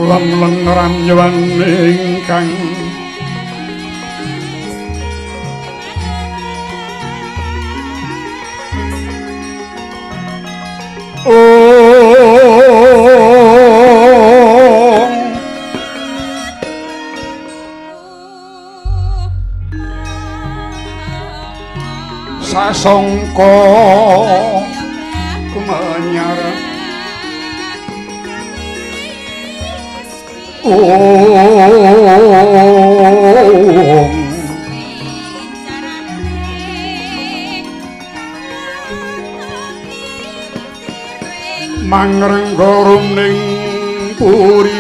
Leng-leng ramyuan ingkang sasongko menyar mangrengga ning puri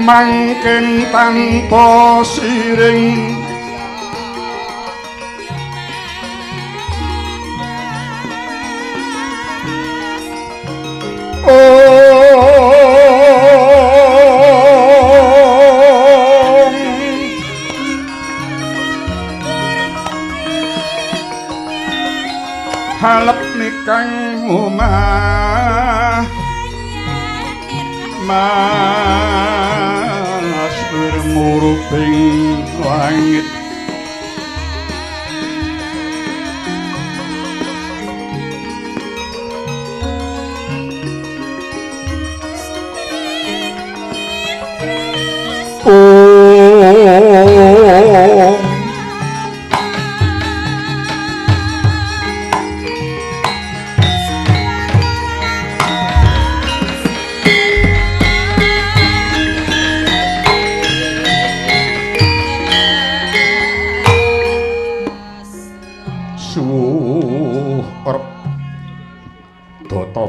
mangken tanpa siring halep nikang omah mas bermuruping langit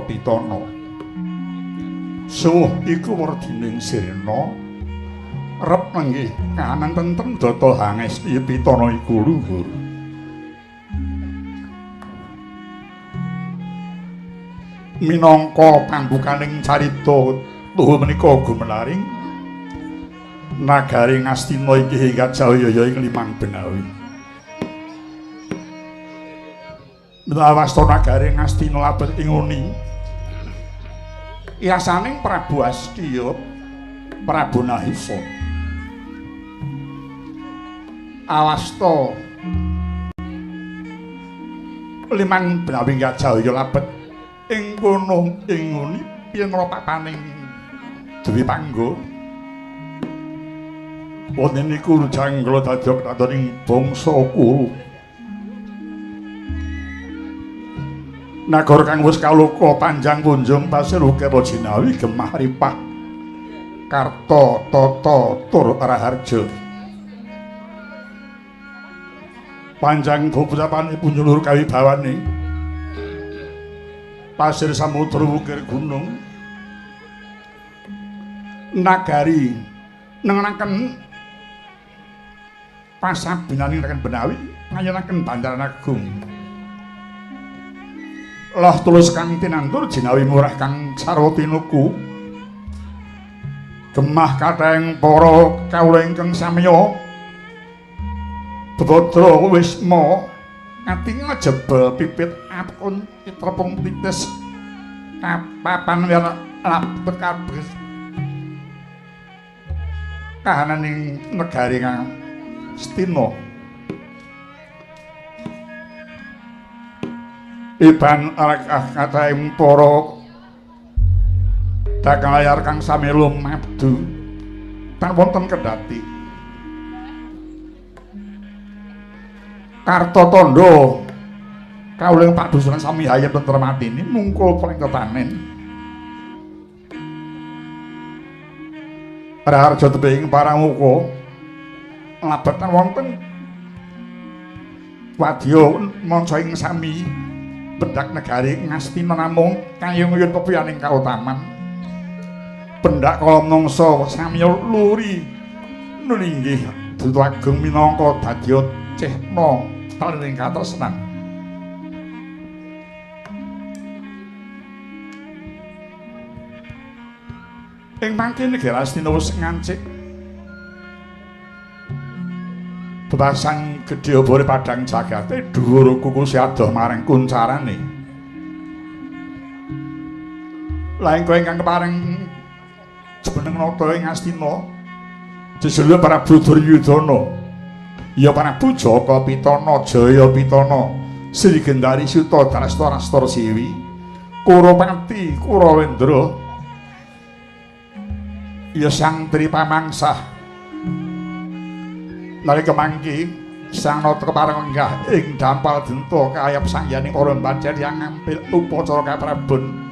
Pitana suwuh iku werdining sirna rep nenggih kahanan tentrem data hangesti pitana iku luhur. Minangka pambukaning carita tuhu menika gumelaring nagari Ngastina iki hingga jaya ing limang benawi. Awasta nagari Ngastina labet ing uni yasaning Prabu Astiya Prabu Nahisa. Awasta limang benawi Gajah labet ing kono ing uni piye ngropapaning Dewi Pangga. Wonten niku janggala dadi kedadoning bangsa Kuru. Nagara kang wis kaloka panjang punjung pasir ukira jinawi gemah ripah karta tata tur raharja. Panjang bopusapane punjulur kawibawane pasir samudra wukir gunung nagari nengenaken pasabinaning reken benawi ngayonaken bandaran agung. Loh tulus kang tinantur jinawi murah kang sarwa tinuku gemah kathahing para kawula ingkang samya bebadra wisma ngatinga jebel pipit akun trepung titis kapapan labet kabeh kahananing negari Ngastina. Iban alakah kathahing para dagang layar kang sami lumabdu tan wonten kendhati. Karta tandha kawula ing padusunan sami hayem tentrem atine mungkul paling tetanen. Raharja tebih ing paramuka Labetan wonten wadya manca ing sami pendak negari Ngastina namung kayung-uyun pepiyaning kautaman. Pendak kala mangsa samiya luri nulinggih Duta Agung minangka dadya cehna talining katresnan. Ing mangke negara Astina wis ngancik bebasan gedhe obore padhang jagate dhuwur kukuse adoh marang kuncarane. Lah ingkang kepareng jumeneng nata ing Astina jejuluk Prabu Duryudana, ya Prabu Jaka Pitana Jaya Pitana Sri Gendari Suta Drasta Rastra Siwi Kurupati Kurawendra, ya Sang Tripamangsah. Nalika mangki Sang Nata kepareng lenggah ing dampal denta kayap sangyaning para mbancen yang ngampil upacara kaprabon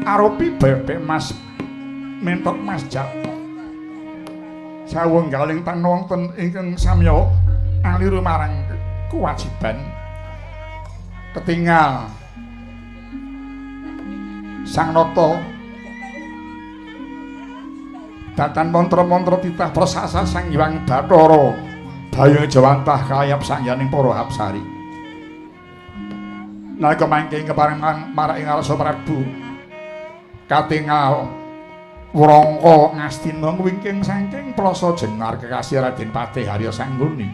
arupi bebek mas mentok mas jak sawenggaling tan wonten ingkang samya aliru marang kewajiban ketingal Sang Nata datan mantra-mantra titah prasasa Sang Hyang Bathara dayung jawantah kayap sangyaning para hapsari. Nalika mangke kepareng marak ing ngarsa Prabu katingal wrangka Ngastina wingking saking plasa jenar kekasih Raden Patih Harya Sangguni.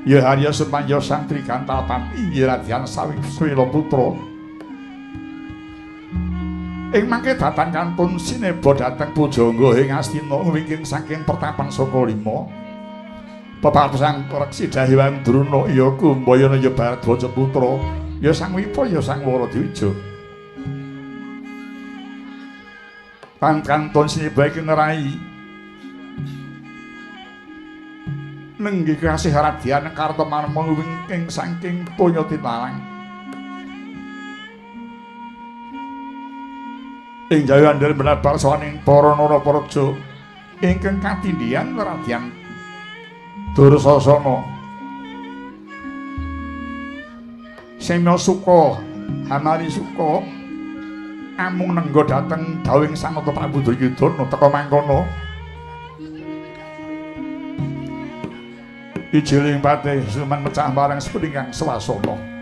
Ya Harya Sumanja Sang Trigantal inggih Radyan Sawiswila Putra. Ing mangke datan kantun sineba dhateng pujangga ing Astina wingking saking pertapan saka lima. Pepapasan Reksi Dahyang Druna ya Kumbayana ya Bharadwaja Putra ya Sang Wipa ya Sang Waradwija. Tan kantun sineba iki ngrai nenggih kasih Radyan Kartamarma wingking saking toya tinalang. Ing jaya andel menabar saning para nara paraja ingkang katindhiyan Radyan Dursasana. Semya suka hamari suka amung nengga dhateng dawuhing Sang Nata Prabu Duryudana teka mangkono. Ijiling patih suman mecah marang sepringgang swasana.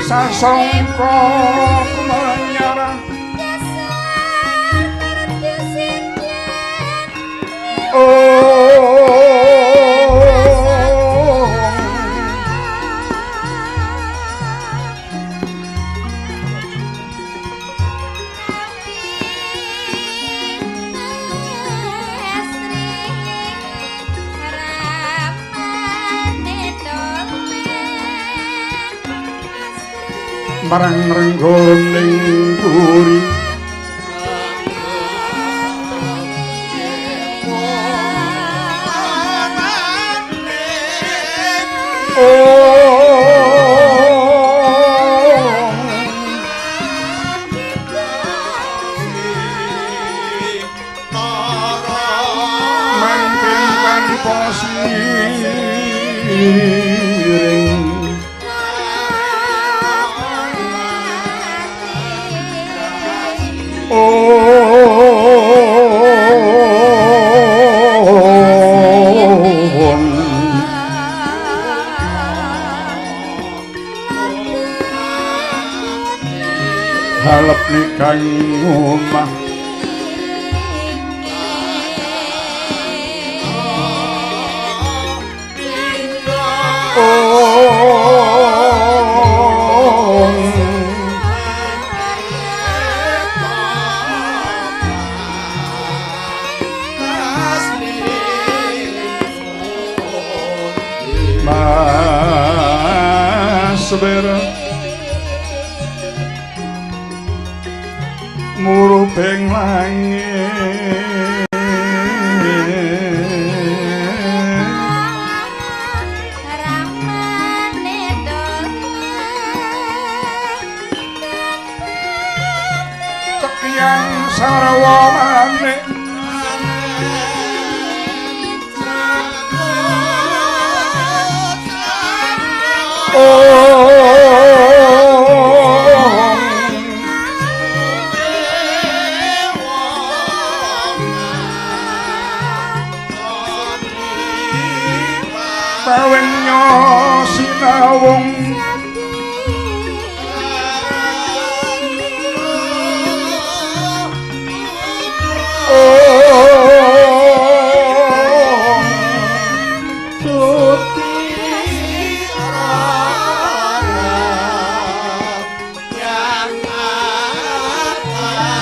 Sasongko menyerah marang renggoning puri Halep nikang omah Mas ber murubing langit tekyang sarwa manik Pawenya sinawung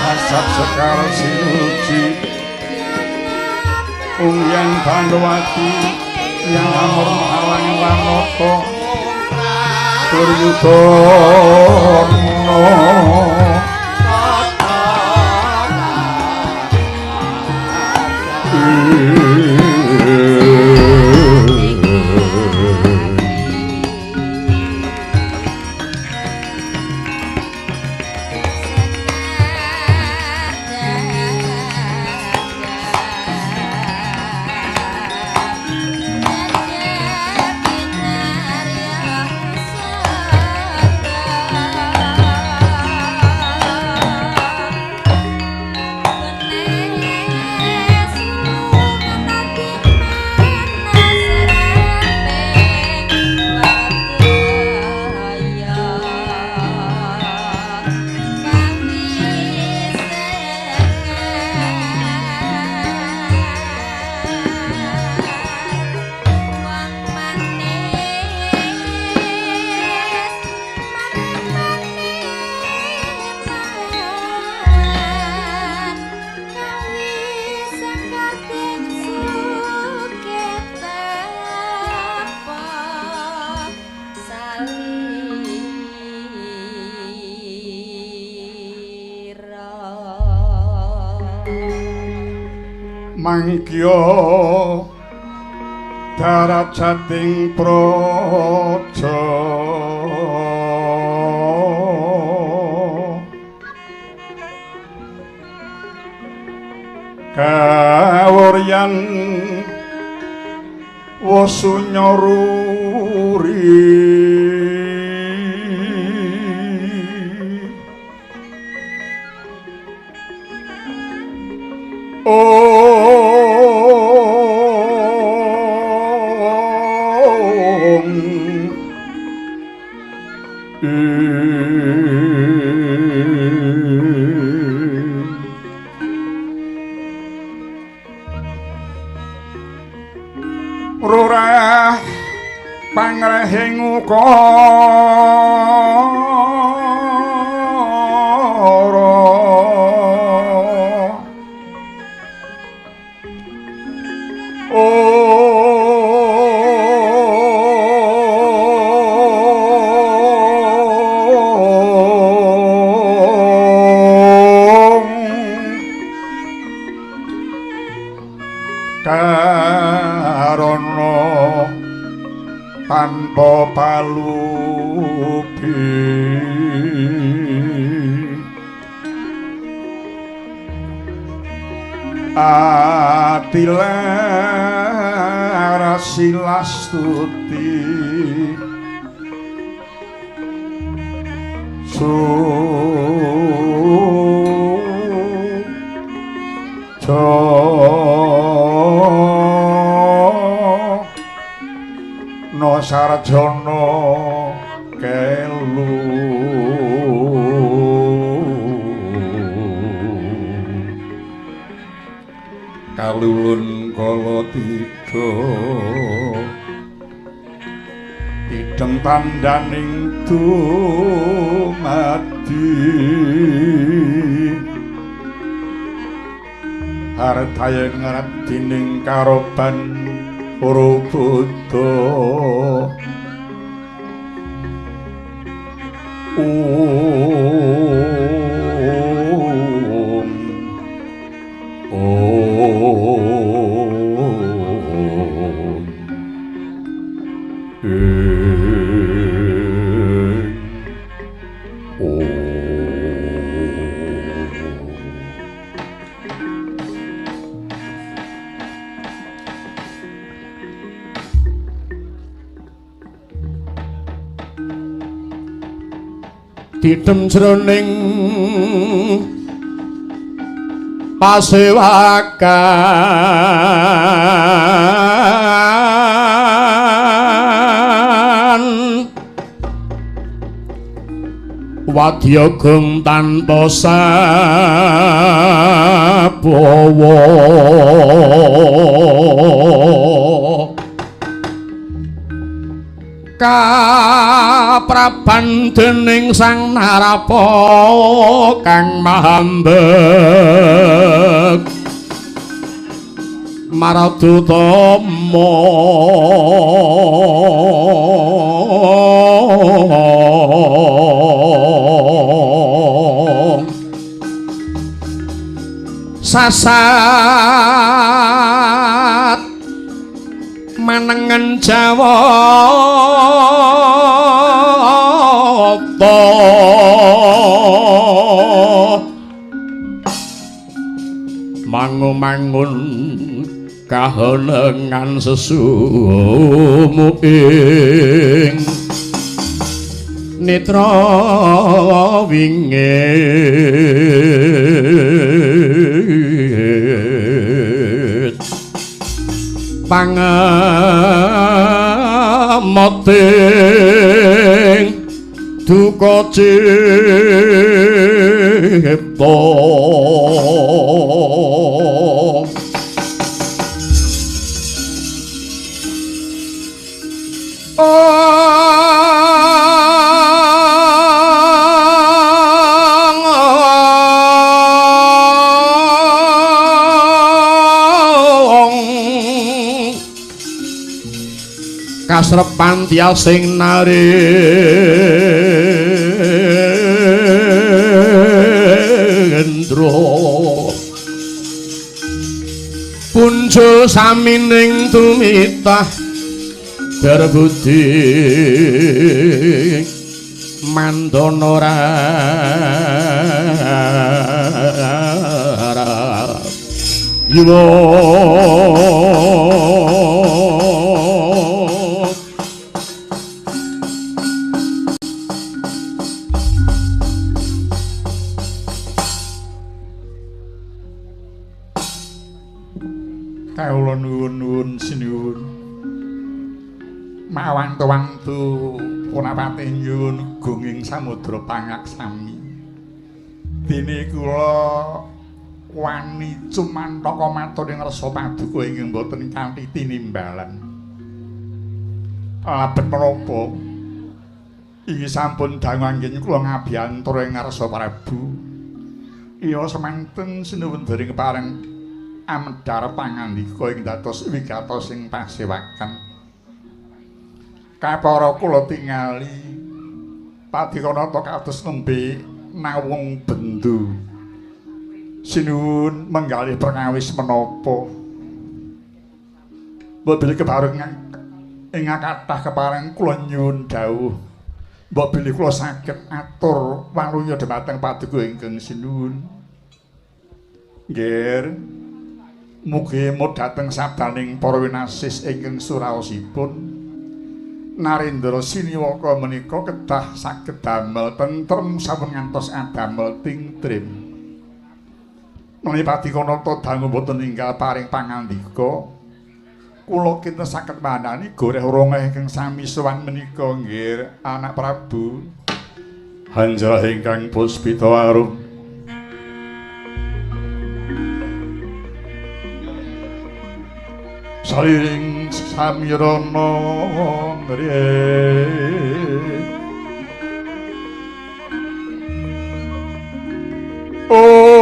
Sasat sekar sinuji Ungyang Bandowati yang amur malang lanoto Duryudono. Mangkya darajating praja kawuryan wasunya ruri Rurah pangrehing ukara Karana tanpa palupi Atilarasilastuti no sarjana kelu kalulun kala tida tideng tandaning dumadi hartaya ngradining karoban para buddha. Om Om Om. Didem jroning pasewakan wadya gong tanpa sabawa kapraban dening Sang Narapa kang mahambek maradutama sasat manengen Jawata mangu-mangun kahenengan sesumuing nitra wingit pangamoting duka cipta. Kasrepan tiasing narendra punjul samining tumitah berbudi mandana yuwa. Kawula nuwun-nuwun sinuwun. Mawantu-wantu punapati nyuwun gunging samudra pangaksami. Dene kula wani cumantaka matur ing rasa paduka ingkang boten kanthi tinimbalan. Labet menapa inggih sampun dangu anggen kula ngabiyantara ing ngarsa Prabu. Iya semanten sinuwun dering kepareng amedhar pangandika ing dados wigatos ing pasewakan. Kapara kula tingali Padikanata kados nembe nawung bendu. Sinuwun menggalih perkawis menapa? Mbok bilih kepareng ing kathah kepareng kula nyuwun dawuh. Mbok bilih kula saged atur waluya dhumateng paduka ingkang sinuwun. Nggih. Mugi mudhateng sabdaning para winasis ingkang suraosipun. Narendra Siniwaka menika kedah saged damel tentrem sampun ngantos adamel tingtrim. Menawi Patikanata dangu boten ninggal paring pangandika, kula kinten saged manani goreh rongeh ingkang sami sowan menika nggih anak Prabu. Hanjrah ingkang puspita arum. Saliring samirana nggih. Ong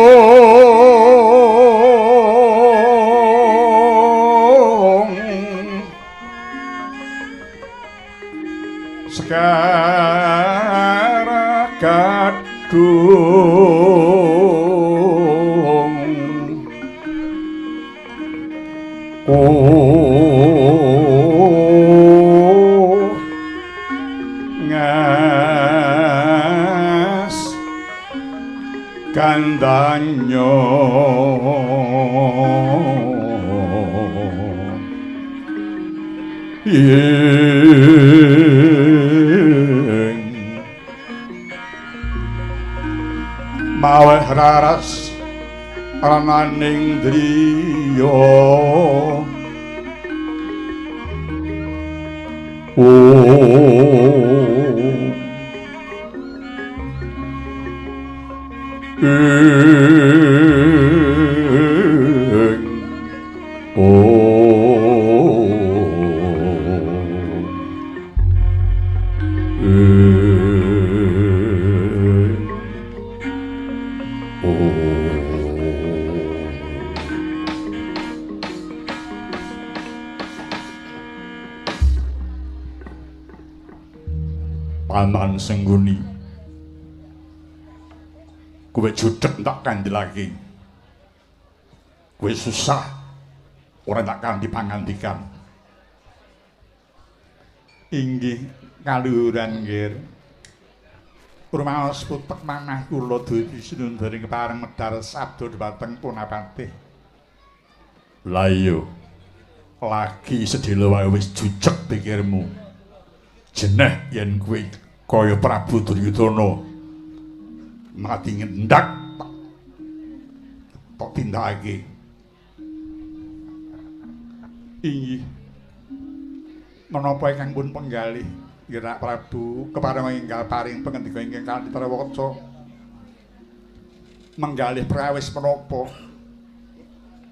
Sekara kadung ngas kandanyo ing maweh raras rananing driya. Paman Sengguni, kowe judhek tak kandhelake. Kowe susah ora tak kanthi pangandikan. Inggih kaluhuran nggih. Rumaos putek manah kula duwi sinundering kepareng medhar sabda dhumateng Punapatih. Lah iya, lagi sedhela wae wis jujeg pikirmu. Jeneh yen kowe kaya Prabu Duryudana mati ngendak tok tindakake. Inggih. Menapa ingkang pun penggalih nggih Prabu kepareng enggal paring pangandika ingkang kanthi trawaca menggalih prawis menapa?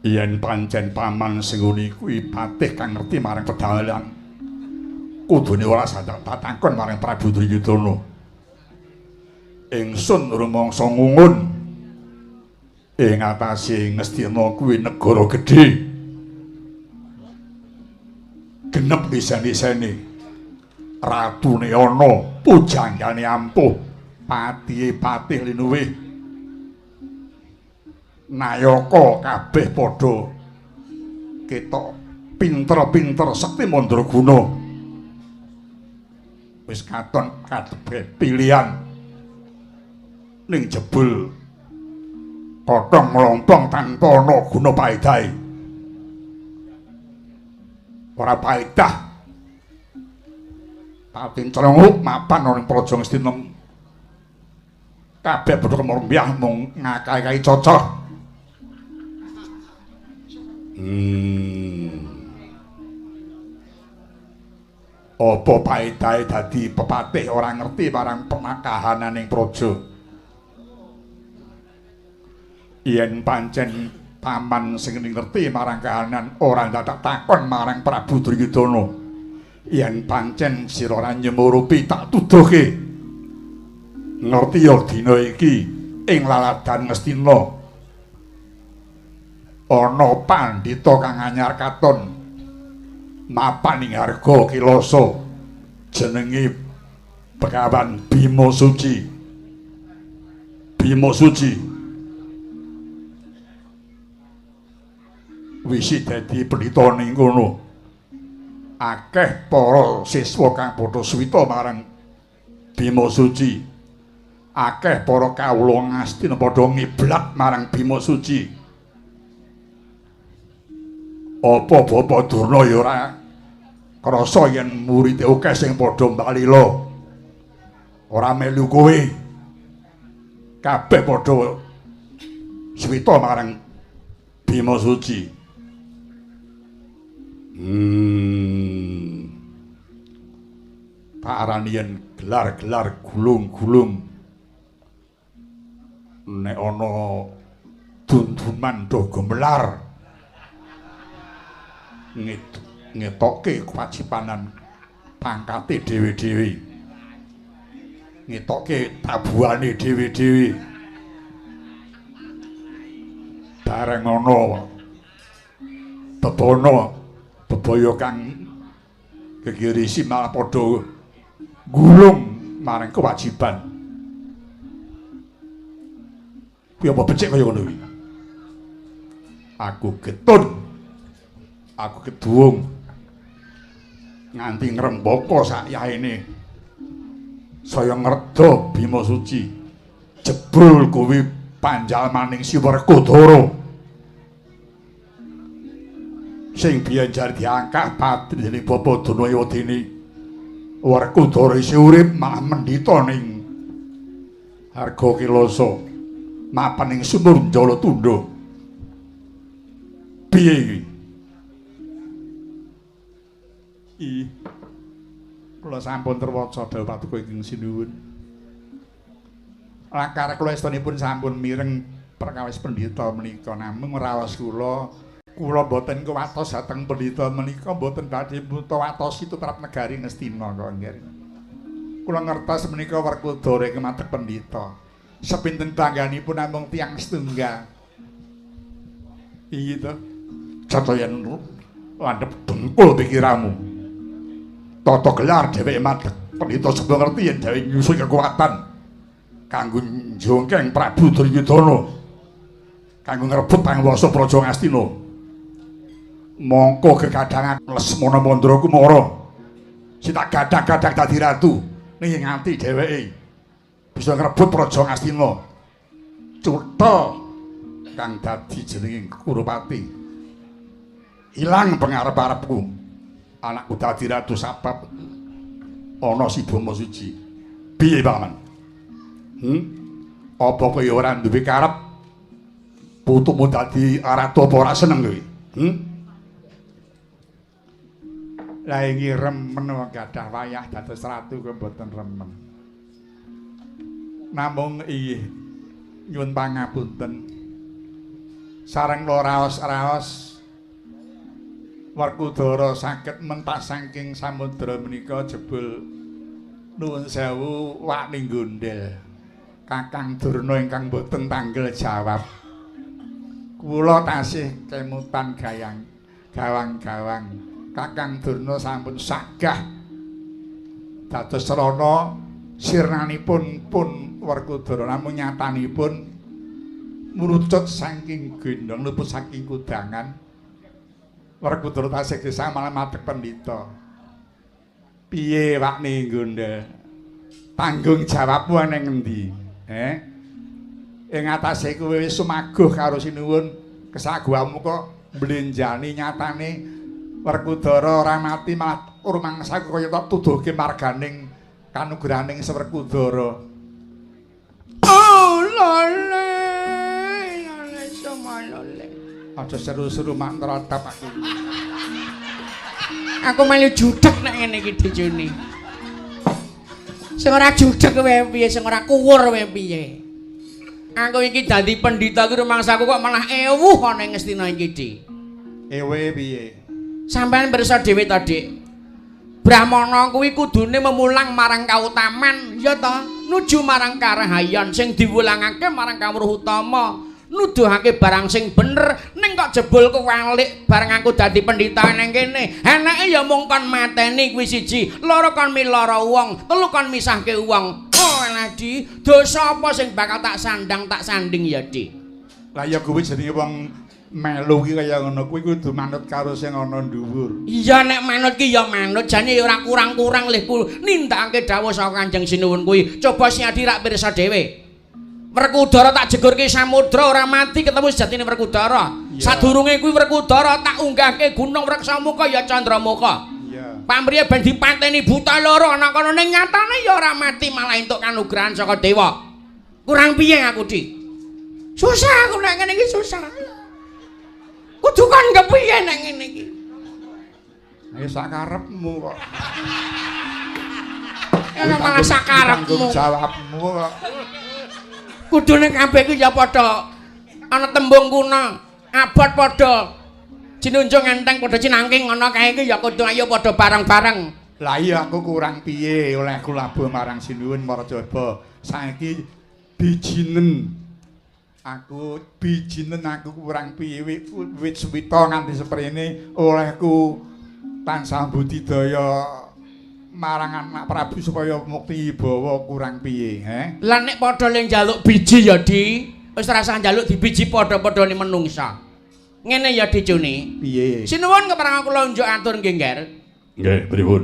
Yen pancen paman Sengguni kuwi patih kang ngerti marang pedalang, kudune ora sadak tatakon marang Prabu Duryudana. Ingsun rumangsa ngungun ing atase Ngastina kuwi negara gedhe. Genep isen-isene, ratune ana, pujanggane ampuh, patihe patih linuwih. Nayaka kabeh padha ketok pinter-pinter sekti mandraguna. Wis katon kabeh pilihan ning jebul kotong mlompong tanpa ana guna paedahe. Ora paedah. Patin clenguk mapan ana ing Praja Ngastina. Kabeh padha kemrembyah mung ngakahi cocok. Apa paedahe dadi pepatih ora ngerti marang pemakahanan ing praja. Yen pancen paman sing ngerti marang kahanan ora dadak takon marang Prabu Duryudana. Yen pancen sira ora nyemurupi tak tuduhke. Ngerti ya dina iki ing laladan Ngastina ana pandhita kang anyar katon mapan ing harga kilasa jenenge Begawan Bima Suci. Bima Suci wisi dadi pendhita ning kono. Akeh para siswa kang padha suwita marang Bima Suci. Akeh para kawula Ngastina padha ngiblat marang Bima Suci. Apa Bapak Durna ya ora krasa yen murite akeh sing padha mbalila. Ora melu kowe. Kabeh padha Swita marang Bima Suci. Tak arani yen gelar-gelar gulung-gulung nek ana dunduman do gemelar ngetokke kewajibanan pangkate dhewe-dhewe, ngetokke tabuhane dhewe-dhewe. Bareng ana bebana bebaya kang gegirisi malah padha gulung marang kewajiban. Kuwi apa becik kaya ngono kuwi? Aku getun, aku keduwung nganti ngrembaka sak yaene. Saya ngreda Bima Suci. Jebul kuwi panjalmaning si Werkudara sing biyen jar diangkat pati dening Bapa Dunayawadene. Werkudara isih urip malah mendhita ning Harga Kilasa, mapan ning sumur Jalatunda. Piye iki? Ih, kula sampun terwaca dawuh paduka ingkang sinuwun. Lakar kula estunipun sampun mireng perkawis pendhita menika, namung raos kula, kula boten kuwatos dhateng pendhita menika, boten badhe mutawatosi tumrap negari Ngastina kok nggih. Kula ngertos menika Werkudara ing matek pendhita. Sepinten bangganipun namung tiyang setunggal. Iya to. Cetha yen landhep dengkul pikiranmu. Tata gelar dheweke matek pendhita sebab ngerti yen dheweke nyusul kekuatan kanggo njongkeng Prabu Duryudana, kanggo ngrebut panguwasa Praja Ngastina. Mongko kekadangan Lesmana Mandra Kumara sing tak gadak-gadak dadi ratu ning nganti dheweke bisa ngrebut Praja Ngastina. Cutha kang dadi jenenge Kurupati. Ilang pengarep-arepku. Anakku dadi ratu sabab ana si Bama Suci. Piye, Paman? Apa kowe ora duwe karep putumu dadi ratu apa ora seneng kowe? Lah iki remen wong gadah wayah dados ratu kok mboten remen. Namung inggih nyuwun pangapunten. Sareng raos-raos Werkudara saged mentas saking samudra menika jebul nuwun sewu wani gondel. Kakang Durna ingkang boten tanggel jawab. Kula tasih kemutan gayang gawang-gawang. Kakang Durna sampun sagah dados srana sirnanipun pun Werkudara, namung nyatanipun mrucut saking gendong luput saking kudangan. Werkudara tasih gesang malah matek pendhita. Piye wakne gondel? Tanggung jawabmu ana ngendi? Ing atase kowe wis sumaguh karo sinuwun kesaguhamu kok mblenjani nyatane Werkudara ora mati malah rumangsa kaya tok tuduhke marganing kanugrahaning Werkudara. Oh lole, lole somalole. Aja seru-seru mak nrotap aku. Aku melu judeg nek ngene iki dicuni. Sing ora judeg kowe piye, sing ora kuwur kowe piye? Aku iki dadi pendhita iki rumangsaku kok malah ewuh ana ing Ngastina iki, Dik. Ewe piye? Sampeyan pirsa dhewe to, Dik. Brahmana kuwi kudune memulang marang kautaman, ya to, nuju marang karahayan sing diwulangake marang kawruh utama, nuduhake barang sing bener, ning kok jebul kewalik bareng aku dadi pendhita nang kene. Enake ya mung kon mateni kuwi siji, loro kon milara wong, telu kon misahke wong. Oh lah, Di, dosa apa sing bakal tak sandang tak sanding ya, Di? Lah ya kuwi jenenge wong melu ki kaya ngono kuwi kudu manut karo sing ana dhuwur. Iya nek manut ki ya manut, jane ya ora kurang-kurang lehku nindakake dawuh saka Kanjeng Sinuwun kuwi. Coba sing adi rak pirsa dhewe. Werkudara tak jegurke samudra ora mati ketemu sejatine Werkudara. Sadurunge kuwi Werkudara tak unggahke gunung Reksamuka ya Candramuka. Iya. Pamriye ben dipateni buta loro ana kono ning nyatane ya ora mati malah entuk kanugrahan saka dewa. Kurang piye aku, Di? Susah aku nek ngene iki susah. Kudu kon kepiye nek ngene iki? Ya sakarepmu kok. Ya malah sakarepmu. Jawabmu kok. Kudune kabeh iki ya padha ana tembung kuna, abot padha jinunjung enteng padha cinangking ngono kae iki ya kudu ayo padha bareng-bareng. Lah iya aku kurang piye olehku labuh marang sinuwun Marjaba. Saiki bijinen. Aku bijinen aku kurang piye wit suwita nganti seprene olehku tansah budidaya marang anak Prabu supaya mukti bawa kurang piye, he? Lah nek padha le njaluk biji ya, Di. Wis rasah njaluk dibiji padha-padhane menungsa. Ngene ya, Di Juni. Piye? Sinuwun kepareng kula njuk atur nggih, Ngger. Nggih, pripun?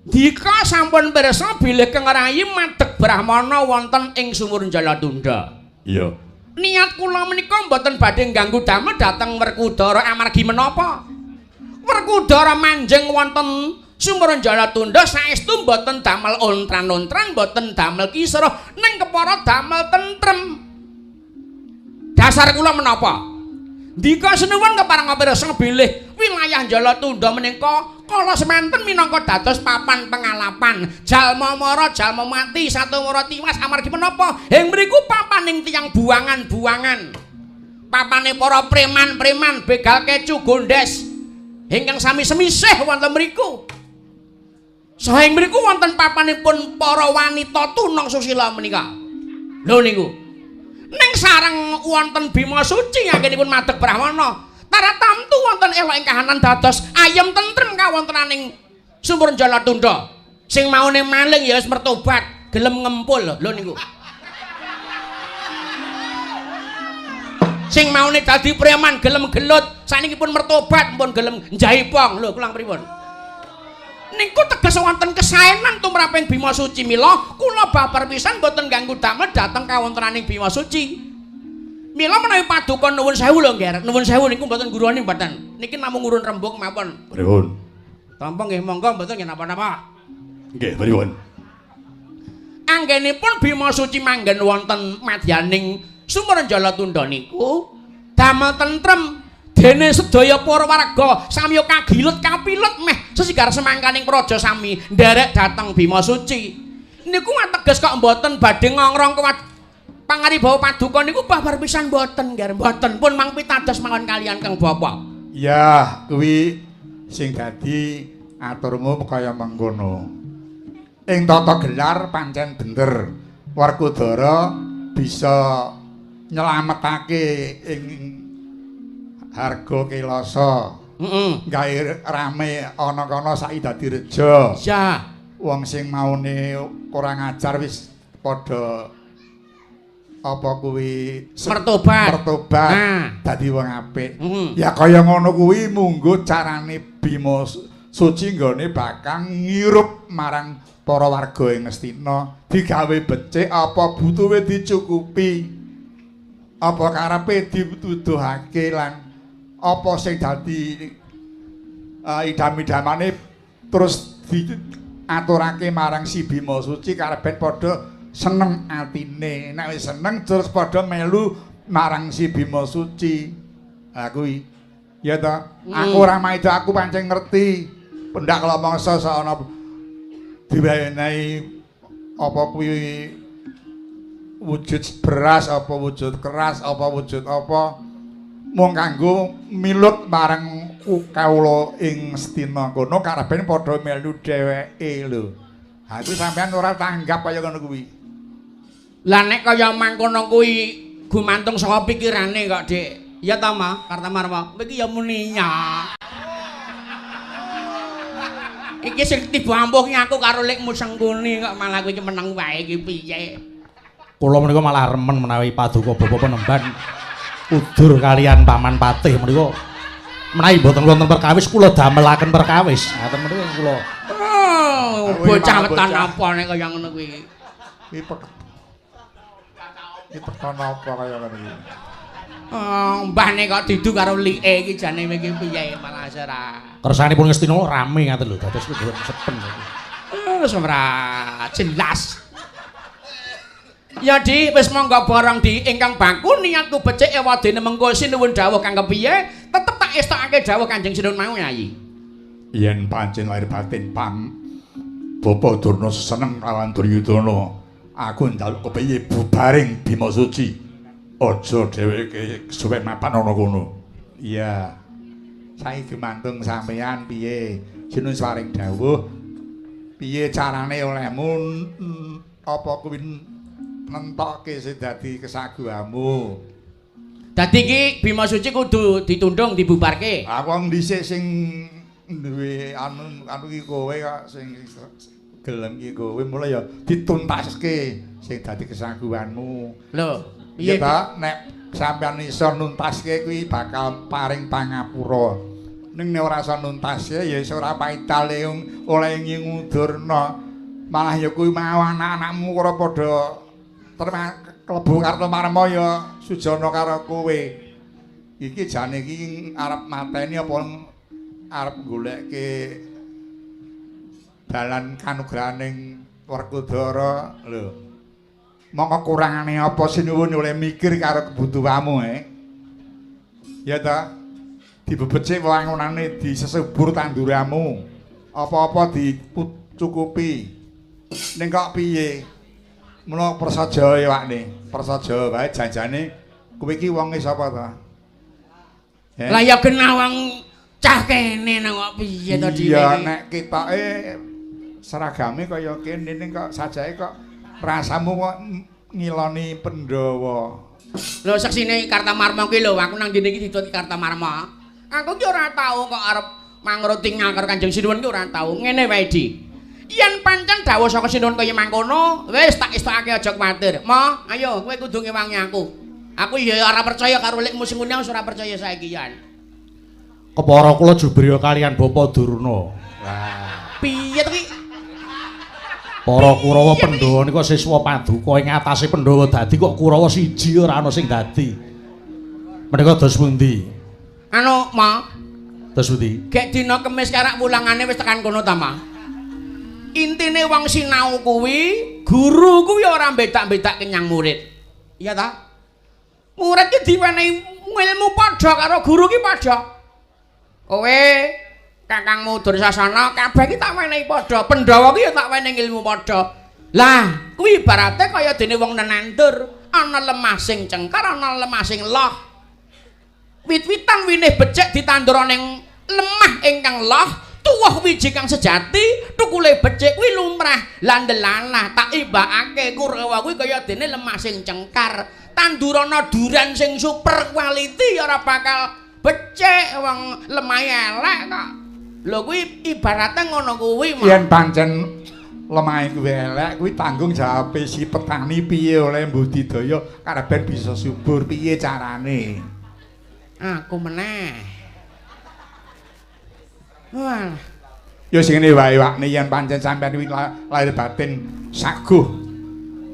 Dika sampun pirsa bilih Kang Rayi madeg brahmana wonten ing Sumur Jalatunda. Iya. Niat kula menika mboten badhe ngganggu damel dhateng Werkudara amargi menapa? Werkudara manjing wonten Sumur Jalatunda saestu mboten damel ontran-ontran, mboten damel kisruh, ning kepara damel tentrem. Dasar kula menapa? Ndika sinuwun kepareng pirsa bilih wilayah Jalatunda menika kala semanten minangka dados papan pengalapan. Jalma mara, jalma mati, satumara tiwas amargi menapa? Ing mriku papaning tiyang buangan-buangan. Papane para preman-preman, begal kecu gondes ingkang sami semisih wonten mriku. Saha ing mriku wonten papanipun para wanita tunang susila menika. Lho niku. Ning sareng wonten Bima Suci anggenipun madeg brahmana, taratamtu wonten elok ing kahanan dados ayem tentrem kawontenaning Sumur Jalatunda. Sing maune maling ya wis mertobat, gelem ngempul lho niku. Sing maune dadi preman gelem gelut, sakniki pun mertobat pun gelem njaipong lho kula pripun. Niku teges wonten kesaenan tumraping Bima Suci mila kula babar pisan mboten ganggu damel dhateng kawontenaning Bima Suci. Mila menawi paduka nuwun sewu lho Ngger, nuwun sewu niku mboten gurune mboten. Niki namung ngurun rembug mawon. Pripun? Tampa nggih monggo mboten nggih napa-napa. Nggih, pripun? Anggenipun Bima Suci manggen wonten madyaning Sumur Jalatunda niku damel tentrem dene sedaya para warga samiya kagilut kapilut meh sesigar semangkaning praja sami nderek dhateng Bima Suci. Niku ateges kok mboten badhe ngongrong kuwat pangaribawa paduka niku babar pisan mboten Ngger, mboten pun mang pitados mawon kalian Kang Bapak. Ya, kuwi sing dadi aturmu kaya mengkono. Ing tata gelar pancen bener. Werkudara bisa nyelametake ing harga Kelasa. Heeh. Gawe rame ana kono saiki dadi reja. Ya. Wong sing maune kurang ajar wis padha apa kuwi mertobat. Mertobat. Nah. Dadi wong apik. Ya kaya ngono kuwi munggo carane Bima Suci nggone bakal ngirup marang para warga ing Ngastina, digawe becik apa butuhe dicukupi. Apa karepe dituduhake lan apa sing dadi idam-idamane terus diaturake marang si Bima Suci karepen padha seneng atine. Nek wis seneng terus padha melu marang si Bima Suci. Ha kuwi. Ya ta? Aku ora maida, aku pancen ngerti. Pendak kala mangsa ana diwenehi apa kuwi wujud beras apa wujud keras apa wujud apa mung kanggo milut marang kawula ing Ngastina kono karepen padha melu dheweke lho. Ha kuwi sampean ora tanggap kaya ngono kuwi. Lah nek kaya mangkono kuwi gumantung saka pikirane kok, Dik. Ya ta, Ma? Kartamarma. Kowe iki ya muninya. Iki sing tiba ampuh ki aku karo lekmu Sengkuni kok malah kowe iki meneng wae iki piye? Kula menika malah remen menawi paduka bapa penemban udur kalian paman patih menika menawi mboten wonten perkawis kula damelaken perkawis. Ngaten menika kula. Oh, bocah wetan apa nek kaya ngono kuwi. Iki pekon apa kaya ngono iki. Oh, mbahne kok didu karo like iki jane iki piye malah ora. Kersanipun Ngastina rame ngaten lho, dados mboten sepen. Wis ora jelas. Ya Di, wis monggo borong Di ingkang baku niatku becik ewadene mengko sinuwun dawuh kang kepiye, tetep tak estokake dawuh Kanjeng Sinuwun mau Yayi. Yen pancen lahir batin pam Bapa Durna seneng lawan Duryudana, aku njaluk kepiye bubaring Bima Suci. Aja dheweke suwe mapan ana kono. Iya. Saiki gumantung sampeyan piye? Sinuwun saring dawuh piye carane olehmu apa kuwi nentokke sing dadi kesaguhamu. Dadi iki Bima Suci kudu ditundung dibubarke. Ah wong dhisik sing duwe anu iki kowe kok sing gelem iki kowe mulai ya dituntaske sing dadi kesaguhanmu. Lho, piye ta nek sampeyan iso nuntaske kuwi bakal paring pangapura. Ning nek ora iso nuntaske ya iso ora paitale oleh ngudurna. Malah ya kuwi mau anak-anakmu ora padha klebu Kartomarma ya sujana karo kowe. Iki jane iki arep mateni apa arep goleke dalan kanugrahaning Werkudara lho. Mongko kurangane apa sinuwun oleh mikir karo kebutuhanmu Ya ta? Dibebecik wangunane disesubur tanduramu. Apa-apa dicukupi. Ning kok piye? Mula prasaja wakne, prasaja wae janjane kowe iki wonge sapa ta? Lah ya genah wong cah kene nang kok piye to dhewe. Iya nek ketoke seragame kaya kene ning kok sajake kok rasamu kok ngiloni Pandhawa. Lho seksine Kartamarma kuwi lho, aku nang dene iki ditututi Kartamarma. Aku ki ora tau kok arep mangruti karo Kanjeng Sinuwun ki ora tau. Ngene wae Di. Yen pancen dawuh saka Sinuwun kaya mangkono, wis tak estokake aja kuwatir. Mo, ayo kowe kudu ngewangi aku. Aku ya ora percaya karo lekmu sing ngene ora percaya saiki yan. Kepara kula jubriya kalian Bapa Durna. Lah, piye to ki? Para Kurawa Pandhawa nika siswa paduka ing atase Pandhawa dadi kok Kurawa siji ora ana sing dadi. Menika dos pundi? Anu, Ma. Dos pundi? Gek dina Kemis karak wulangane wis tekan kono ta, Ma? Intine wong sinau kuwi, guru kuwi ora mbedak-bedak kenyang murid. Iya ta? Murid ki diwenehi ilmu padha karo guru ki padha. Kowe kakangmu Dursasana kabeh ki tak wenehi padha, Pandhawa ki ya tak wenehi ilmu padha. Lah, kuwi ibarate kaya dene wong nenandur, ana lemah sing cengkar, ana lemah sing loh. Wit-witan winih becik ditandur ning lemah ingkang loh, tuwuh wiji kang sejati, tukule becik kuwi lumrah. Lah ndelalah tak ibakake Kurawa kuwi kaya dene lemah sing cengkar. Tandurana duren sing super quality ya ora bakal becik wong lemahe elek kok. Lho kuwi ibarate ngono kuwi. Yen pancen lemahe kuwi elek kuwi tanggung jawabe si petani piye oleh mbudidaya karepen bisa subur piye carane. Aku meneh. Wah. Ya sing ngene wae wakne yen pancen sampeyan kuwi lahir batin saguh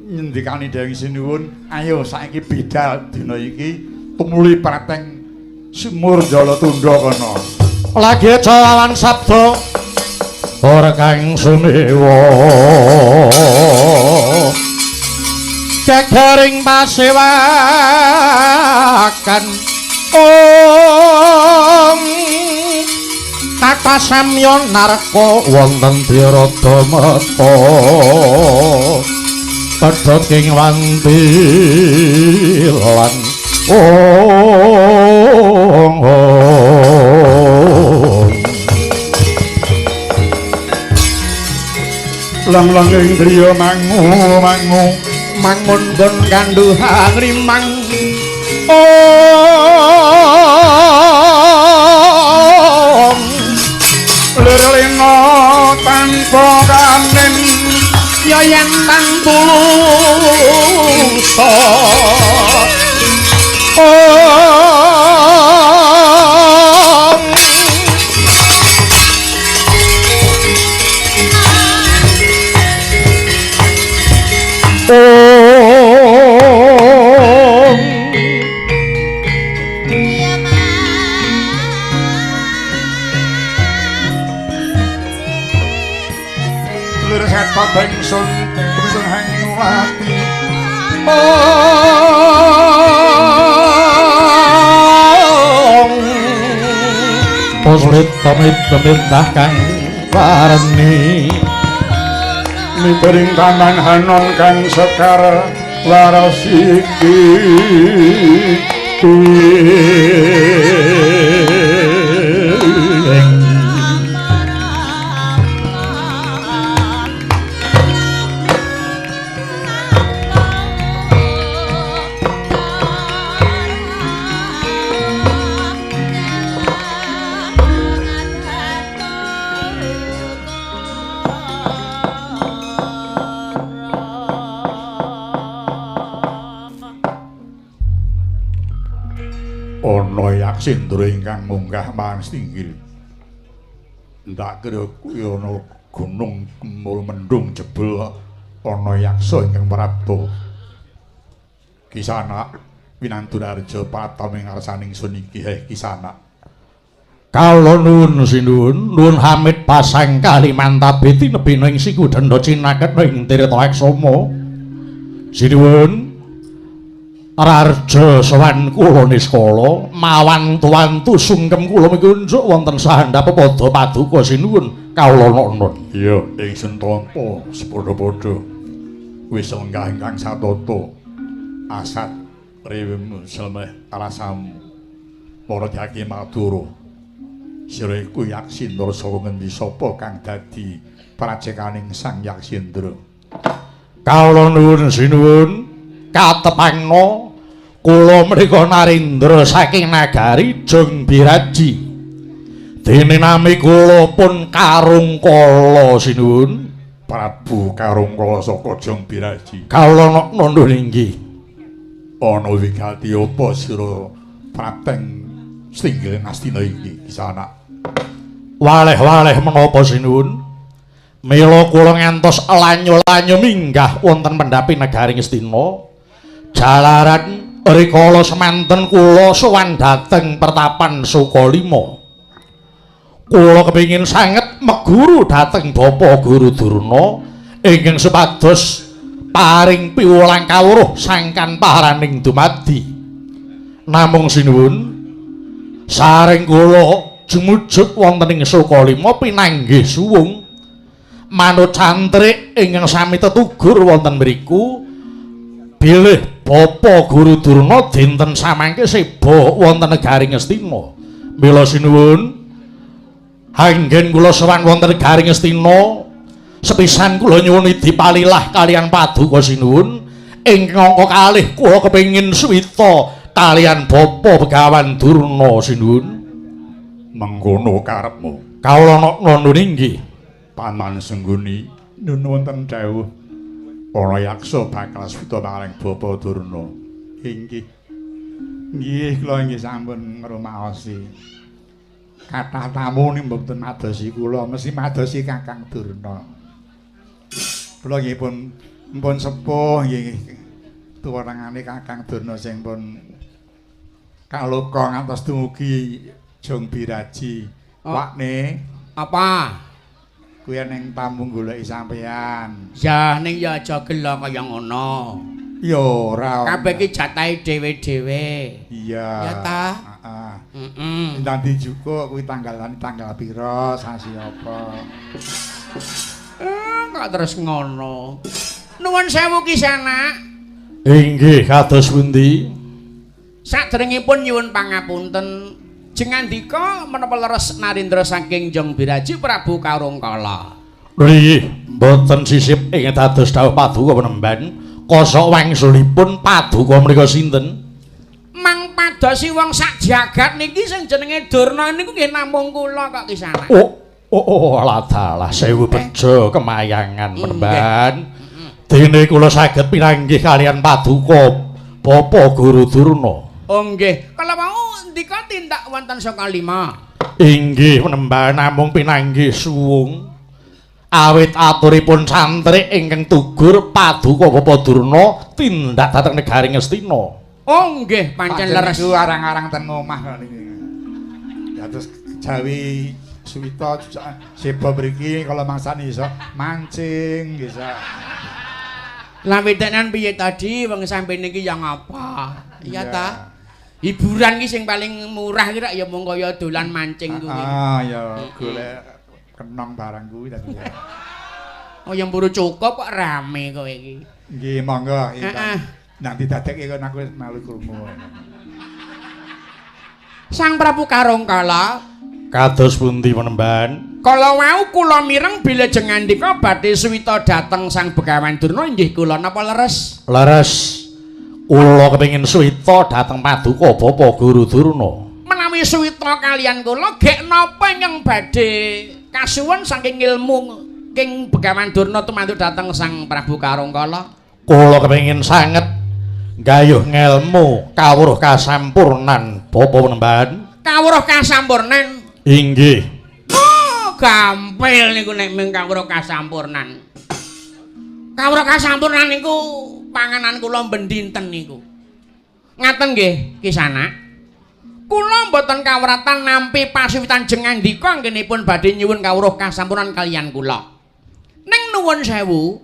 nyendikani Dewi Sinuwun, ayo saiki bidal dina iki tumuli prateng sumur Jalatunda kono. Lagi cawan sabda ora kang sumewa gegering pasewakan ong tatasamya narka wonten Tirada Mata pedhot ing wanti lan ong lang-lang ing griya mangu mangu mangun gon kandhuhan rimang ong lir lena tanpa kanen ya yen tan pulsa ong ong Iya Mas. Lir sepa bengsun kuwi hang ngulati Poslit pamit pemerintah kang warni mibering taman hanon kang sekar laras iki. Ana Yaksindra ingkang munggah marang Stinggil. Ndak kira kuwi ana gunung kemul mendung jebul ana yaksa ingkang prapta. Kisanak Winandurarja pratama ing ngarsaning sun iki heh Kisanak. Kawula nuwun sinuwun, nuwun hamid pasang Kalimantabe tinebina ing siku denda cinaket ing Tirta Aksama. Sinuwun Rarja sowan kula niskala mawantu-wantu sungkem kula mikunjuk wonten sahandap pada paduka sinuwun kawula nonon. Iya, ingsun tampa sepadha-padha. Wis lenggah ingkang satata. Asat rewem selmeh rasamu. Para jaki Madura. Sira iku Yaksindra saka ngendi sapa kang dadi pracekaning Sang Yaksindra? Kawula nuwun sinuwun katepangna kula menika Narendra saking nagari Jongbiraji. Dene nami kula pun Karungkala sinuwun. Prabu Karungkala saka Jongbiraji. Kawula nuwun inggih. Ana wigati apa sira prapteng Stinggil Ngastina iki Kisanak? Waleh-waleh menapa sinuwun? Mila kula ngantos lanyo-lanyo minggah wonten pendhapi negari Ngastina. Jalaran rikala semanten kula sowan dhateng pertapan Sukalima. Kula kepingin sanget meguru dhateng Bapak Guru Durna ingkang supados paring piwulang kawruh sangkan paraning dumadi. Namung sinuwun saring kula jumujud wonten ing Sukalima pinanggih suwung manut cantrik ingkang sami tetugur wonten mriku bilih Bapak Guru Durna dinten samangke seba wonten negari Ngastina. Mila sinuwun anggen kula sowan wonten negari Ngastina sepisan kula nyuwun dipalilah kaliyan paduka sinuwun ingkang angka kalih kula kepengin suwita kaliyan Bapak Begawan Durna sinuwun. Mengkono karepmu. Kawula nuwun inggih. Paman Sengguni nuwun wonten dawuh ana yaksa bakal suwita marang Bapak Durna. Inggih. Nggih, kula inggih sampun ngrumaosi. Kathah tamu ning mboten madosi kula, mesti madosi Kakang Durna. Kula nggih pun sepuh nggih tuwenangane Kakang Durna sing pun kaloka ngantos dumugi Jongbiraji. Wakne apa? Kuwi ning tamu goleki sampean. Ya ning ya aja gela kaya ngono. Ya ora. Kabeh iki jatahe dhewe-dhewe. Iya. Ya ta? Heeh. Heeh. Ndang dijuko kuwi tanggalane tanggal pira, sasi apa. Kok terus ngono. Nuwun sewu Kisanak. Inggih, kados pundi? Saderengipun nyuwun pangapunten. Jengandika menapa leres Narendra saking Jongbiraji Prabu Karungkala. Nggih, mboten sisip ing dados dawuh paduka penemban. Kosok wangsulipun paduka menika sinten? Mang padosi wong sak jagat niki sing jenenge Durna niku nggih namung kula kok Kisanak. Oh, ladalah sewu bejo kemayangan penemban. Dene kula saged pinanggih kaliyan paduka Bapak Guru Durna. Oh nggih, kala wau ndika tindak wonten Sukalima. Inggih penemban namung pinanggih suwung. Awit aturipun santri ingkang tugur paduka Bapak Durna tindak dhateng negari Ngastina. Oh nggih, pancen leres. Niku arang-arang ten omah kok niki. Ya terus jawi suwita seba mriki kala mangsane iso mancing bisa. Lah witenan piye tadi wong sampeyan iki ya ngapa? Iya ta? Hiburan ki sing paling murah ki rak ya mung kaya dolan mancing kuwi. Ah ya golek kenong barang kuwi tadi. Oh yang buru cukup kok rame kowe iki. Nggih monggo heeh. Nang didadekke kon aku wis melu krungu. Sang Prabu Karongkala kados pundi penemban? Kala wau kula mireng bilih jengandika badhe suwita dhateng Sang Begawan Durna inggih kula napa leres? Leres. Kula kepengin suwita dhateng paduka Bapa Guru Durna. Menawi suwita kalian kula gek napa ingkang badhe kasuwun saking ilmu King Begawan Durna tumantuk dhateng Sang Prabu Karongkala? Kula kepengin sanget gayuh ngelmu kawruh kasampurnan Bapa penemban. Kawruh kasampurnan? Inggih. Oh, gampil niku nek mung kawruh kasampurnan. Kawruh kasampurnan niku panganan kula ben dinten niku. Ngaten nggih Kisanak. Kula mboten kawratan nampi pasuwitan jengandika anggenipun badhe nyuwun kawruh kasampurnan kaliyan kula. Ning nuwun sewu,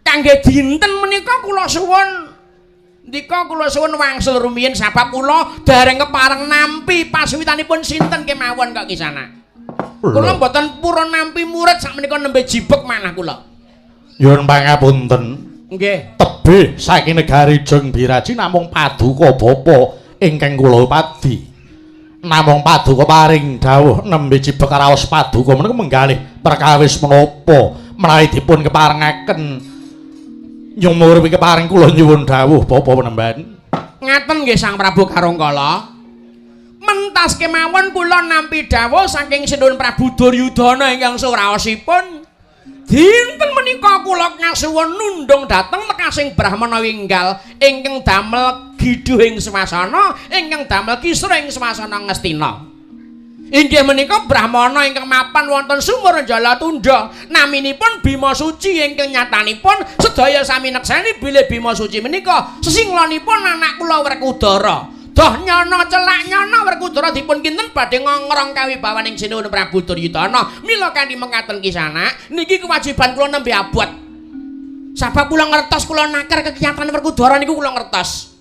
kangge dinten menika kula suwun ndika kula suwun wangsul rumiyin sabab kula dereng kepareng nampi pasuwitanipun sinten kemawon kok Kisanak. Kula mboten purun nampi murid sakmenika nembe jibeg manah kula. Nyuwun pangapunten. Nggih. Tebih saking negari Jeng Biraji namung paduka bapa ingkang kula padi. Namung paduka paring dawuh nembe jibeg raos paduka menika menggalih perkawis menapa menawi dipun keparengaken nyumur keparing kula nyuwun dawuh bapa penemban. Ngaten nggih Sang Prabu Karongkala. Mentas kemawon kula nampi dawuh saking Sinuwun Prabu Duryudana ingkang suraosipun dinten menika kula kasuwun nundung dhateng lekasing Brahmana winggal ingkang damel giduh ing swasana ingkang damel kisra ing swasana Ngastina. Inggih menika Brahmana ingkang mapan wonten sumur Jalatunda naminipun Bima Suci ingkang nyatanipun sedaya sami nekseni bilih Bima Suci menika sesinglonipun anak kula Werkudara. Doh nyono celak nyono Werkudara dipun kinten badhe ngongrong kawibawaning Sinuwun Prabu Duryudana. Mila kanthi mekaten Kisanak niki kewajiban kula nembe abot. Sabab kula ngertos kula naker kegiatan Werkudara niku kula ngertos.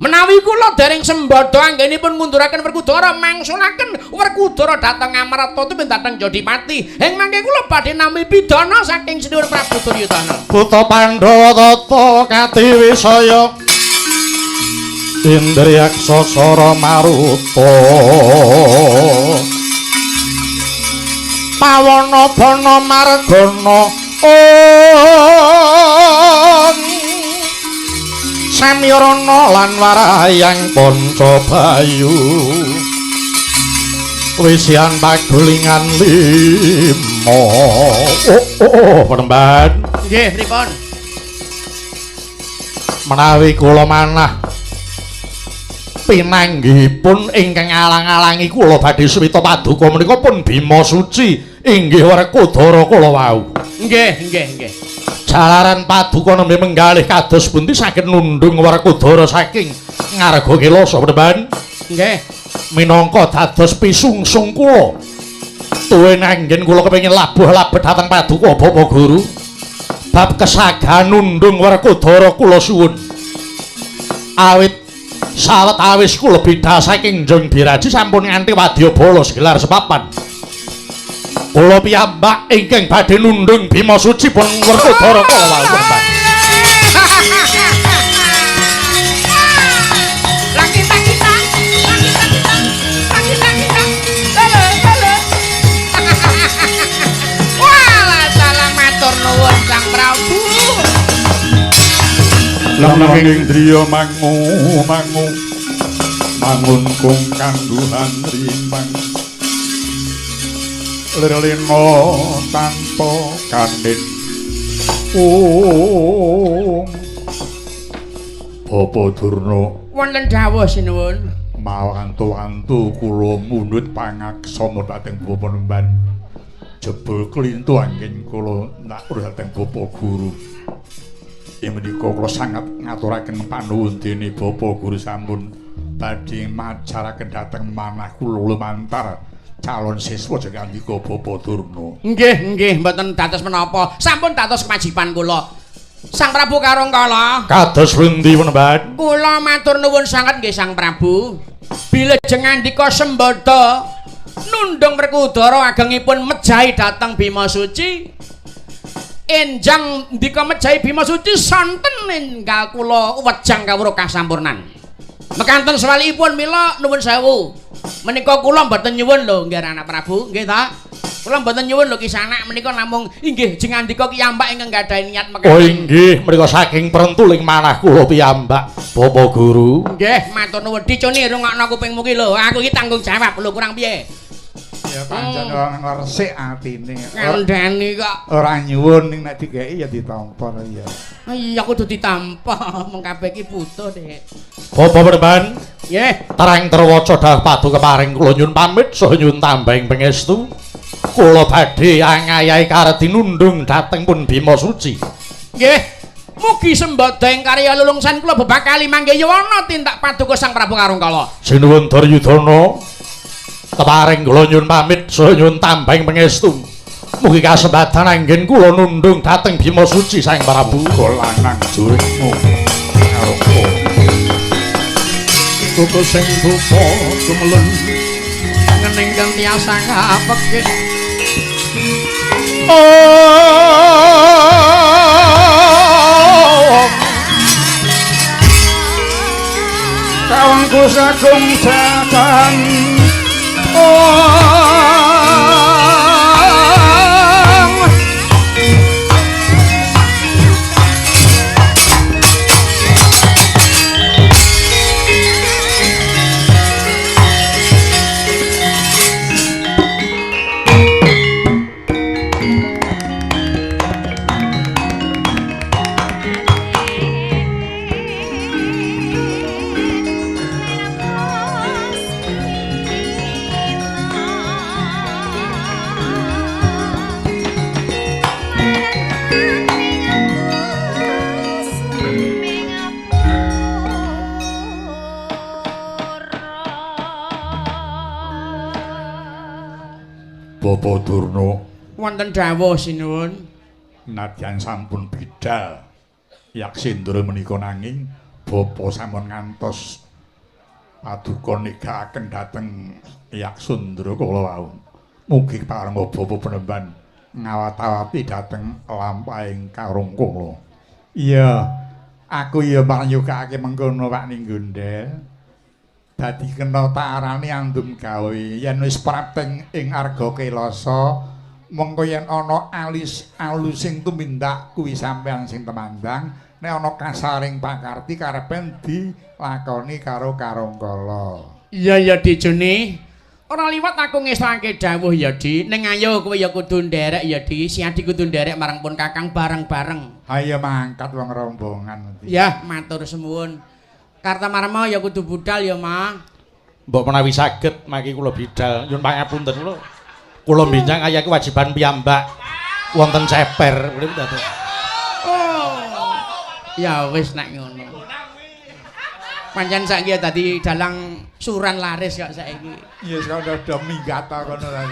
Menawi kula dereng sembada anggenipun ngunduraken Werkudara mangsulaken Werkudara dhateng Amarta tumin dhateng Jodipati. Ing mangke kula badhe nampi pidana saking Sinuwun Prabu Duryudana. Putra Pandhawa tata katiwisaya Indriyaksa sara maruta pawana bana margana ong samyarana lan warayang panca bayu wisian pagulingan lima. Oh oh penemban. Nggih pripun? Menawi kula manah pinanggihipun ingkang alang-alangi kula badhe suwita paduka menika pun Bima Suci inggih Werkudara kula wau. Nggih, nggih, nggih. Jalaran paduka nembe menggalih kados pundi saged nundhung Werkudara saking ngarga Kelasa penemban. Nggih. Minangka dados pisungsung kula. Tuwin anggen kula kepengin labuh labet dhateng paduka Bapak Guru. Bab kesagahan nundhung Werkudara kula suwun. Awit sawetawis kula bidhal saking Jeng Biraji sampun nganti wadyabala segelar sepapan. Kula piyambak ingkang badhe nundhung Bima Suci pun Werkudara kula wau. Wah, matur nuwun Sang Prabu. Lamang indriya mangu mangu mangun kung kangguhan rimbang lirlina tanpa kandhin. Ung Bapa Durna wonten dawuh sinuwun. Mawantu-wantu kula mundhut pangaksama dhateng Bapa Nemban. Jebul klintu anggen kula nak dhateng Bapa Guru. Ing menika kula sanget ngaturaken panuwun dene Bapa Guru sampun badhe majaraken dhateng manah kula lumantar calon siswa jengandika Bapa Durna. Nggih, nggih, mboten dados menapa. Sampun dados kewajiban kula. Sang Prabu Karongkala. Kados pundi Panembahan? Kula matur nuwun sanget nggih Sang Prabu. Bilejeng ngandika sembada nundung Werkudara agengipun mejahi dhateng Bima Suci. Enjang ndika mejahi Bima Suci sonten enggal kula wejang kawruh kasampurnan. Mekanten sewalikipun mila nuwun sewu. Menika kula mboten nyuwun lho nggih anak Prabu, nggih ta? Kula mboten nyuwun lho kisanak menika namung inggih jeng andika kiyambak ingkang gadhahi niat mekaten. Oh inggih, menika saking prentuling manah kula piyambak, Bapak Guru. Nggih, matur nuwun. Dicuni rungokno kupingmu ki lho. Aku iki tanggung jawab lho kurang piye. Ya pancen wong resik atine. Ngandani kok. Ora nyuwun ning nek dikeki ya ditampa ya. Iya kudu ditampa, mung kabeh iki butuh, Dik. Bapak Panembahan, nggih. Terang terwaca dawuh paduka paring kula nyuwun pamit saha nyuwun tambahing pangestu. Kula badhe angayahi karedi nundung dhateng pun Bima Suci. Nggih. Mugi sembada ing karya lelungsan kula bebakali mangke yowana tindak paduka Sang Prabu Karongkala. Sinuwun Duryudana. Keparing kula nyuwun pamit saha nyuwun tambahing pangestu. Mugi kasempatan anggen kula nundung dhateng Bima Suci Sang Prabu. Lanang jurikmu Karongkala. Kuku sing dupa gumelun ngening kang tiasa ngapeke. Kawangku sagung jagan Bapak Durna wonten dawuh sinuwun. Nadyan sampun bidal Yaksindra menika nanging bapa sampun ngantos paduka nigakaken dhateng Yaksundra kala wau. Mugi parenga bapa Panembahan ngawat-awati dhateng lampahing Karongkala. Iya, aku ya manyukake mengkono Pak Ninggundel. Dadi kena tak arani andum gawe yen wis prapteng ing Arga Kelasa mengko yen ana alis alusing tumindak kuwi sampean sing temandang, nek ana kasaring pakarti karepen dilakoni karo Karongkala. Iya ya Dijuni, ora liwat aku ngesake dawuh ya Di, ning ayo kowe ya kudu nderek ya Di, si Adi kudu nderek marang pun Kakang bareng-bareng. Ayo mangkat wong rombongan. Ya matur suwun. Kartamarma ya kudu budal ya, Ma. Mbok menawi saged mangke kula bidal. Nyuwun pangapunten kula. Kula mbenjang kaya kewajiban piyambak wonten ceper. Oh. Ya wis nek ngono. Pancen saiki ya dadi dalang suran laris kok saiki. Ya wis kono do minggat kono ta.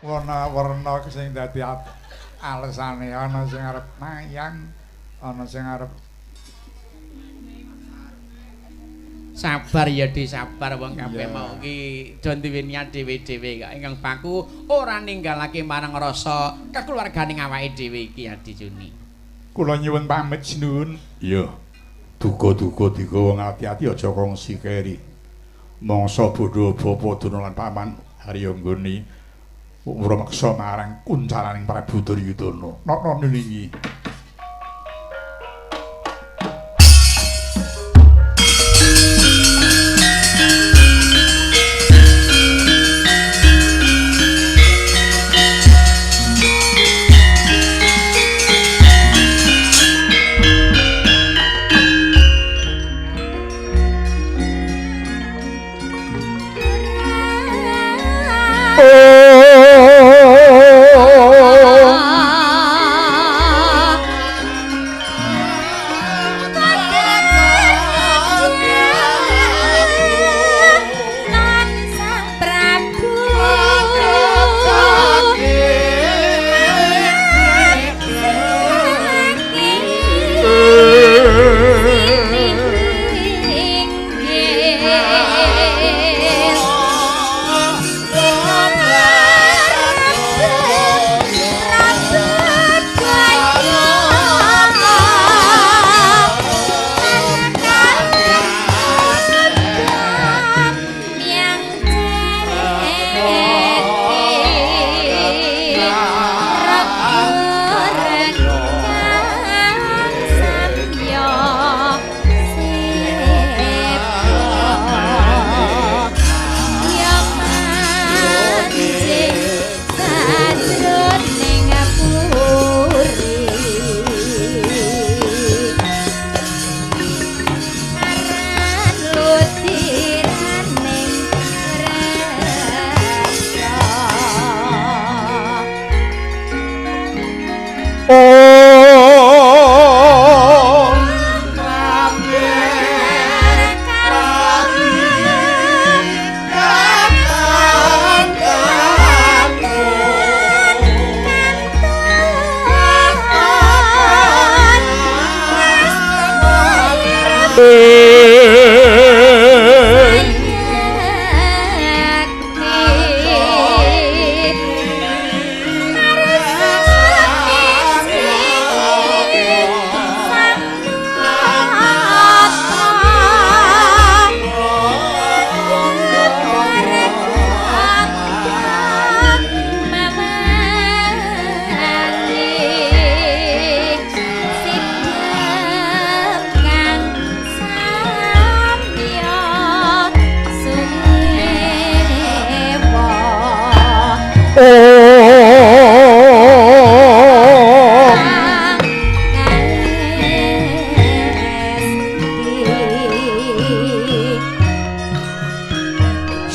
Warna-warna sing dadi alesane ana sing arep mayang, ana sing arep sabar ya Di, sabar wong kabeh mau ki do duwe niat dhewe-dhewe kok. Ingkang baku ora ninggalake marang rasa kekeluargane awake dhewe iki Adi Juni. Kula nyuwun pamit sinuwun. Iya. Duga-duga digawa ati-ati aja kongsi keri. Mangsa bodho bapa Durna lan paman Harya nggone rumeksa marang kuncaraning Prabu Duryudana. Nana nilingi. Oh.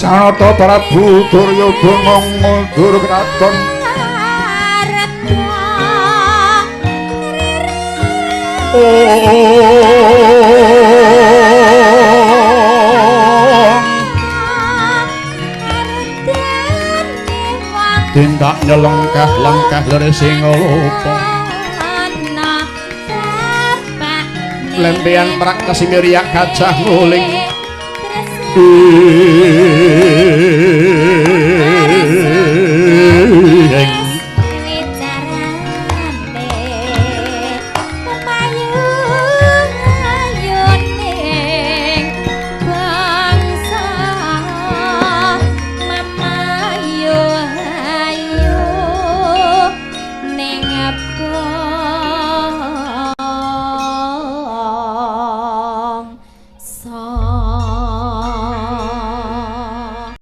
Sanata Prabu Duryudana ngundur kraton. Tindak nyelengkah-lengkah lere sing lupa. Lempean prak kesimiriak gajah nguling.